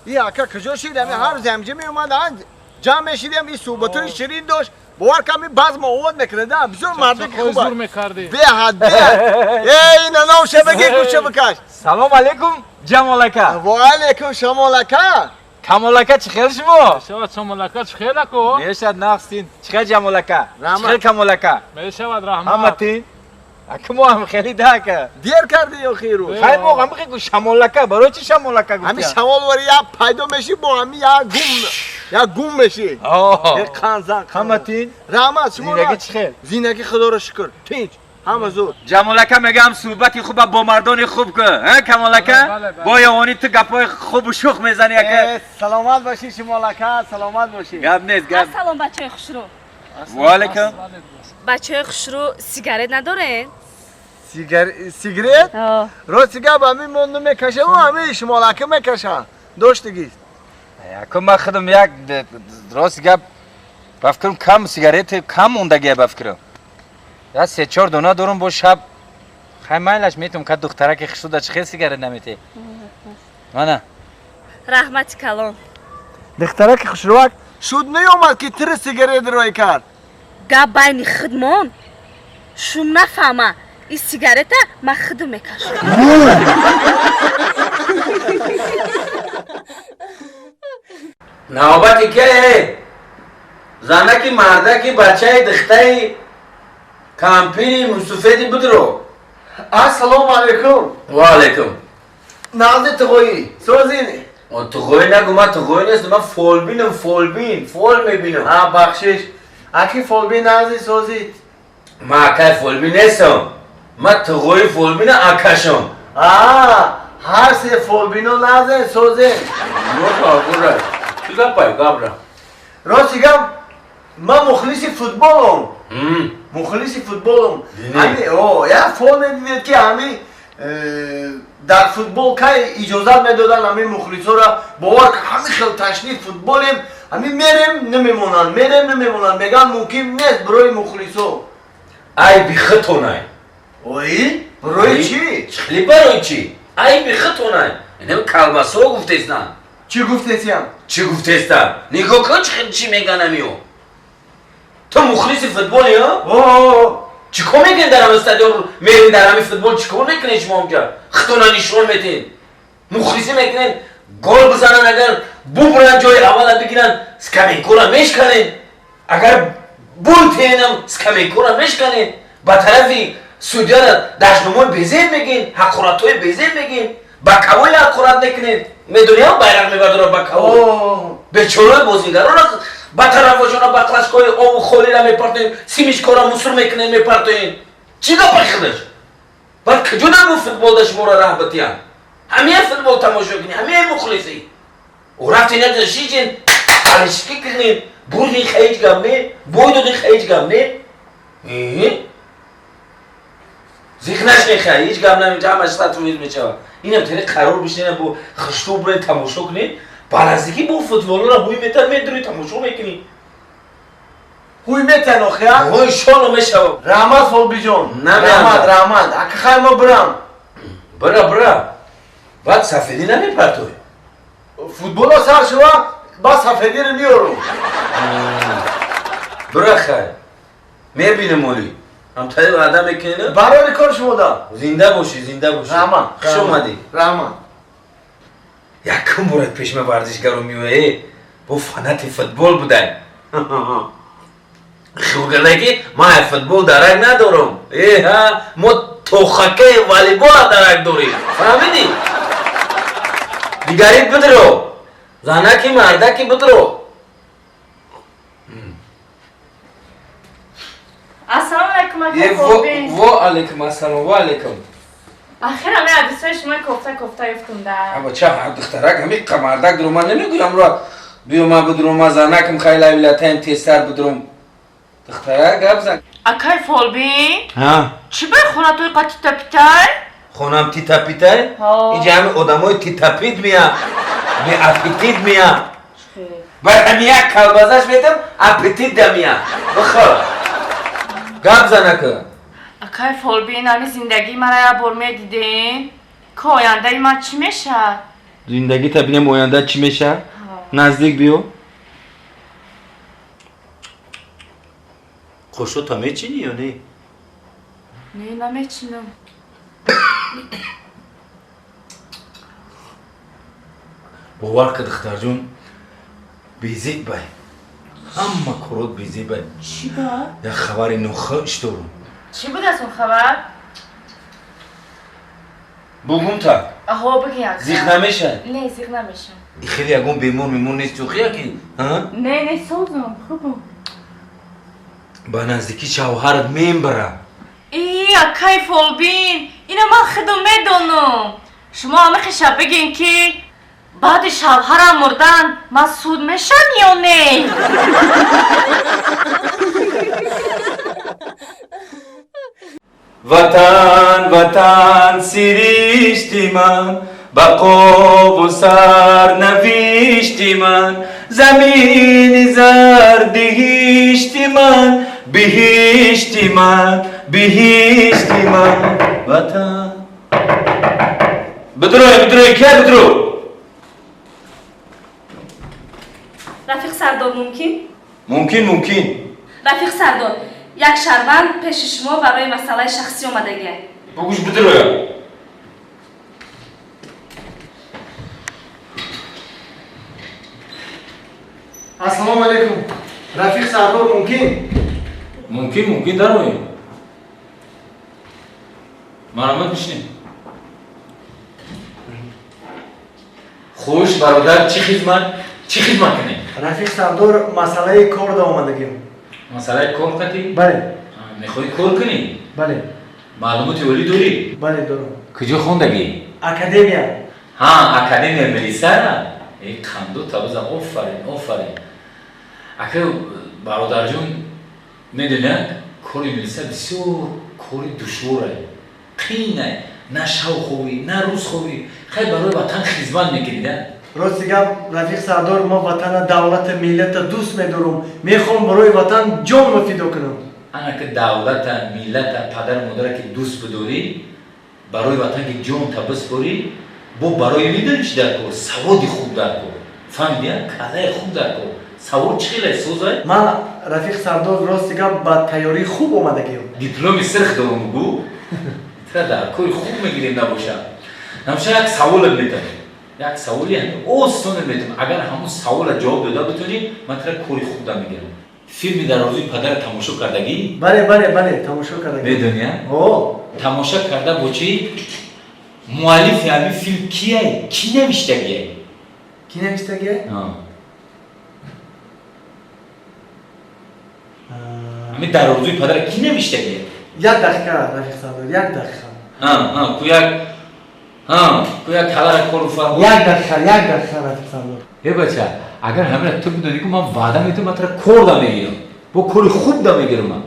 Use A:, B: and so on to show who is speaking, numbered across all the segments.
A: ин ака куҷо шид? Ҳами ҳар рӯз ҳамҷа меомад, ҷамъ мешидем, ин суҳбатҳои ширин дошт. Бовар кам, баъз мо овод мекунад, бисёр мардаки хуб.
B: Зур мекардӣ.
A: Беҳад, беҳад. Эй, ина ном шабаки гӯша бикаш.
C: Салом алейкум, Ҷамолака.
A: Ва алейкум, Шамолака.
C: Камолака, чӣ хел шумо?
B: Мешавад, Шамолака, чӣ хел ако?
C: Мешавад, нақсин. Чӣ хел, Ҷамолака? Чӣ хел, Камолака?
B: Мешавад, раҳмат.
C: Ҳаматин? Ака, мо ҳам хеле да, ака.
A: Дер кардӣ ё хиру?
C: Хай, мо ҳам хел Шамолака, барои чӣ Шамолака гуфтӣ?
A: Ҳами шамол вари як пайдо мешӣ, бо ҳами як гум, як гум мешӣ. Қанзан.
C: Ҳаматин?
A: Раҳмат, шумо.
C: Зиндагӣ чӣ хел?
A: Зиндагӣ худоро шукр, тинч, ҳама зуд.
C: Ҷамолака, мегам, суҳбати хуба бо мардони хуб кун, ҳа, Камолака? Бо ёвонӣ ту гапҳои хубу шух мезанӣ, ака.
A: Саломат бошӣ, Шимолака, саломат бошӣ.
C: Гап нест, гап.
D: Салом, бачаҳои хушрӯ.
C: Ва алейкум.
D: Бачаҳои хушрӯ, сигарет надорен?
A: Сигарет? Рости гап, ҳами мо намекашаву ҳами Шимолака мекашанд. Доштагист.
C: Ака, ман худам як, рости гап, ба фикрам, кам сигарети кам мондагия, ба фикрам, я се чор дона дорум. Бо шаб хай майлаш метум ка, духтараки хушрӯда чӣ хел сигарет наметӣ? Мана.
D: Раҳмати калон.
A: Духтараки хушрӯак шуд, наёмад ки тири сигарет рой кард.
D: Гап байни худмон, шум нафаҳма, ин сигарета ман худум мекашам.
C: Навбати ке? Занаки, мардаки, бачаи, духтаи, кампини мусуфеди будро.
A: Ассалому алайкум.
C: Ва алайкум.
A: Назди туғоӣ созин?
C: Туғоӣ нагу, ман туғоӣ нестам, ман фолбинам, фолбин, фол мебинам.
A: А, бахшиш, аки фолбин, назди созид?
C: Ман акай фолбин нестам, ман туғои фолбина акашам.
A: А, ҳар се фолбино назде созен.
C: Чӣ гапай, гапра?
A: Рости гап, ман мухлиси футболом, мухлиси футболом. О, як фол медидед, ки ҳами дар футбол кай иҷозат медоданд ҳамин мухлисоро? Бовар, ҳами хел ташни футболем, ҳамин мерем, намемонанд, мерем, намемонанд, мегӯянд мумкин нест барои мухлисо.
C: Айби хитонай.
A: Ои, барои чӣ?
C: Хеле барои чӣ? Айби хитонай, инам калбасо гуфтестан.
A: Чӣ гуфтесиям?
C: Чӣ гуфтеста? Нигоҳ кун, чӣ меган амиё. Ту мухлиси футболи, а? Чӣ кор мекунед дар ҳами стадион? Мерин дар ҳами футбол, чӣ кор мекунед шумо онҷа? Хитона нишон метиҳед, мухлисӣ мекунед. Гол бизананд, агар бубуранд, ҷои аввала бигиранд, скамейкора мешканед. Агар бултенам, скамейкора мешканед, ба тарафи судьяра дашномои безеб мегин, ҳақоратҳои безеб мегин, ба кавои ҳақорат мекунед. Медониам, байрақ мебардора ба каво, бечораи бозигарона ба тарафошона баклашкои обу холира мепартоем, симишкора мусур мекунем, мепартоем. Чӣ гапа худаш? Баъд куҷо набу футболда шуморо раҳ битиям? Ҳамия футбол тамошо кунӣ, ҳамия мухлисӣ. Рафтин якҷо шишин, алишки кунем, бурди, ҳеҷ гап не, бой доди, ҳеҷ гап не. Зиқ нашнеха, ҳеҷ гап намеша, ҳамаш 100% мешавад. Инам тари қарор бишнена, бо хишту бурен, тамошо кунед. Ба наздикӣ бо футболора ҳуй метан, медури, тамошо мекунӣ.
A: Ҳуй метан охия?
C: Иншолло мешавад.
A: Раҳмат, фолбиҷон, раҳмат, раҳмат, ака. Хай, мо бирам.
C: Бира, бира, баъд сафедӣ намепартой.
A: Футболо сар шава, баъд сафедиро меёрум.
C: Бира, хай, мебинем, оли ҳамтари ваъда мекунед.
A: Барори кор шумо да.
C: Зинда бошӣ, зинда бошӣ.
A: Раҳмат.
C: Хуш омадӣ.
A: Раҳмат.
C: Якум бора пешма варзишгаро меояе, бо фанати футбол будай. Хилгадаки ман футбол дарак надорам. Эҳа, мо то хоккей, волейбола дарак дорем, фаҳмидӣ? Дигари бидро, занаки, мардаки, бидро.
E: Ассалому алайкум, ака Фолбин.
C: Во алайкум ассалом, ва алайкум.
E: Ахир ҳами адисои шумо кофта кофта ёфтум да.
C: Аба, ча духтарак, ҳами қамардак дурум, ман намегӯям ро биё, ман бидурум, ман занакам, хайла вилатаем, тезтар бидурум. Духтарак, гап зан.
E: Акай Фолбин?
C: Ҳа.
E: Чӣ бай хонатои қа титапитай?
C: Хонам титапитай? Инҷа ҳами одамои титапит мея, беаппетит мея. Баъд ҳами як калбазаш метам, аппетит да мея. Бихӯр. Гап занака.
E: Акай Фолбин, ҳами зиндагии мара як бор медидем, ки ояндаи ман чӣ мешавад?
C: Зиндагита бинем оянда чӣ меша. Наздик биё. Қошота мечинӣ ё не?
E: Не, намечинам.
C: Бовар ка, духтарҷон, безеб бай. Ҳама корот безеб бай.
E: Чӣ ба?
C: Як хабари нохуш дорум.
E: Чӣ буд аз он хабар?
C: Бугум та?
E: Аҳо, бигин як.
C: Зиқ намешай?
E: Не, зиқ намешам.
C: Хеле ягон бемор мемор нест ё ки?
E: Не, не, созам, хубам.
C: Ба наздикӣ шавҳарат мембара.
E: И, акай Фолбин, ина ман худам медонам. Шумо ҳама хеша бигин ки баъди шавҳарам мурдан ман суд мешам ё не?
C: Ватан, ватан, сиришти ман, бақову сарнавишти ман, замини зардиҳишти ман, биҳишти ман, биҳишти ман, ватан. Бидурой, бидурой, кия бидуро?
D: Рафиқ Сардор, мумкин?
C: Мумкин, мумкин.
D: Рафиқ Сардор, як шаҳрванд пеши шумо барои масъалаи шахсӣ омадагия.
C: Бугӯш бидуроя.
A: Ассалому алайкум. Рафиқ Сардор, мумкин?
C: Мумкин, мумкин, дароем. Марҳамат, бишинед. Хуш, бародар, чӣ хизмат? Чӣ хизмат кунем?
A: Рафиқ Сардор, масъалаи кор да омадагим.
C: Масъалаи кор қатӣ?
A: Бале.
C: Мехоҳӣ кор кунӣ?
A: Бале.
C: Маълумоти олӣ дорӣ?
A: Бале, дорам.
C: Куҷо хондагӣ?
A: Академия.
C: Ҳа, академия милиса? Э, қанду табизам, офарин, офарин. Ака, бародарҷон, медонӣ, кори милиса бисёр кори душворае, қиинае. На шав хобӣ, на рӯз хобӣ. Хай, барои ватан хизмат мекунӣ, да?
A: Рости гап, Рафиқ Сардор, ман ватана, давлата, миллата дӯст медорам. Мехоҳам барои ватан ҷонро фидо кунам.
C: Ана ки давлата, миллата, падару модара ки дӯст бидорӣ, барои ватан ки ҷонта биспорӣ, бо барои медонӣ чӣ дар кор? Саводи хуб дар кор. Фаҳмидӣ, калаи хуб дар кор. Савод чӣ хеле созай?
A: Ман, Рафиқ Сардор, рости гап, ба тайёрии хуб омадагиам.
C: Дипломи сирх дорум, гӯ. Тра дар кори хуб мегирем набоша. Намша як саволат метавонем. Як саволи ҳамин осонат метавонем. Агар ҳамун савола ҷавоб дода битонӣ, ман тра кори хуб да мегирам. Филми дар орзуи падара тамошо кардагӣ?
A: Бале, бале, бале, тамошо кардагӣ.
C: Медонӣ, а?
A: О.
C: Тамошо карда бо чӣ? Муаллифи ҳамин филм кияй? Кӣ навиштагиай?
A: Кӣ навиштагиай?
C: Ҳамин дар орзуи падара кӣ навиштагиай?
A: Як дақиқа, Рафиқ Сардор, як дақиқа.
C: Ҳа, ку як, ҳа, ку як калара кору фармо.
A: Як дақиқа, як дақиқа, Рафиқ Сардор.
C: Э, бача, агар ҳамина ту бидонӣ, ку ман ваъда метавам, ман тра кор да мегирам. Бо кори хуб да мегирам ман.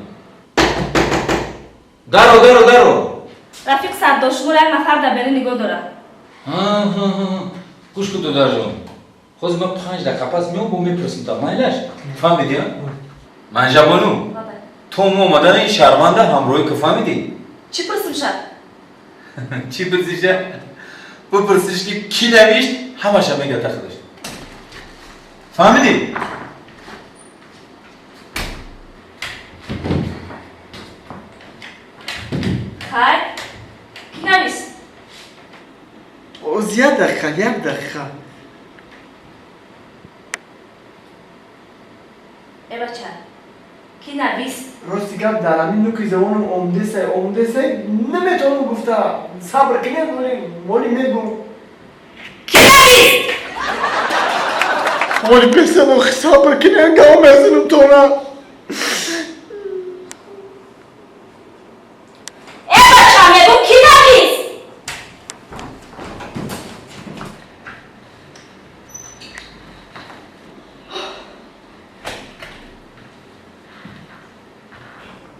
C: Даро, даро, даро.
D: Рафиқ Сардор, шуморо як нафар дар берун нигоҳ дорад.
C: Ҳа, ҳа, ҳа. Гӯш кун, додарҷон. Ҳозир ман 5 дақиқа пас меом, бо мепурсам та. Майлаш? Фаҳмидӣ, а? Манжабону, то мо омадана ин шаҳрванда ҳамроҳӣ ку, фаҳмидӣ?
D: Чӣ пурсим шад?
C: Чӣ пурсиша? Бипурсиш ки кӣ навишт, ҳамаша мега тахлиш. Фаҳмидӣ?
D: Хай, кӣ навишт?
A: Оз як дақиқа, як дақиқа.
D: Э, бача, кӣ навист?
A: Рости гап, дар ҳамин нуки забонам омдесай, омдесай, наметавонам гуфта. Сабр кунед, воли мегӯм.
D: Кӣ навист?
A: Воли песано, сабр кунед, гап мезанам тона.
D: Э, бача, мегӯм, кӣ навист?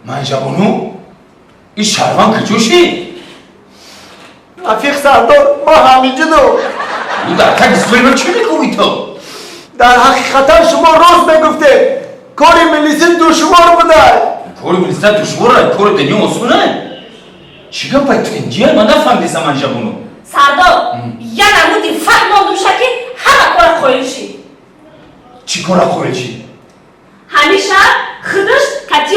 C: Манжабону, ин шаҳрванд куҷо шид?
A: Рафиқ Сардор, ман ҳаминҷудам.
C: Ӯ дар таги сури ман чӣ мекунӣ ту?
A: Дар ҳақиқатан шумо рост мегуфтед. Кори милисӣ душвор буда.
C: Кори милиса душвора, кори дунё осона. Чӣ гапай ту инҷия? Ман нафаҳмидисам, Манжабону.
D: Сардор, я намуди фаҳмондумша, ки ҳама кора қоил шид.
F: Чӣ кора қоил шид?
D: Ҳамиша худаш кати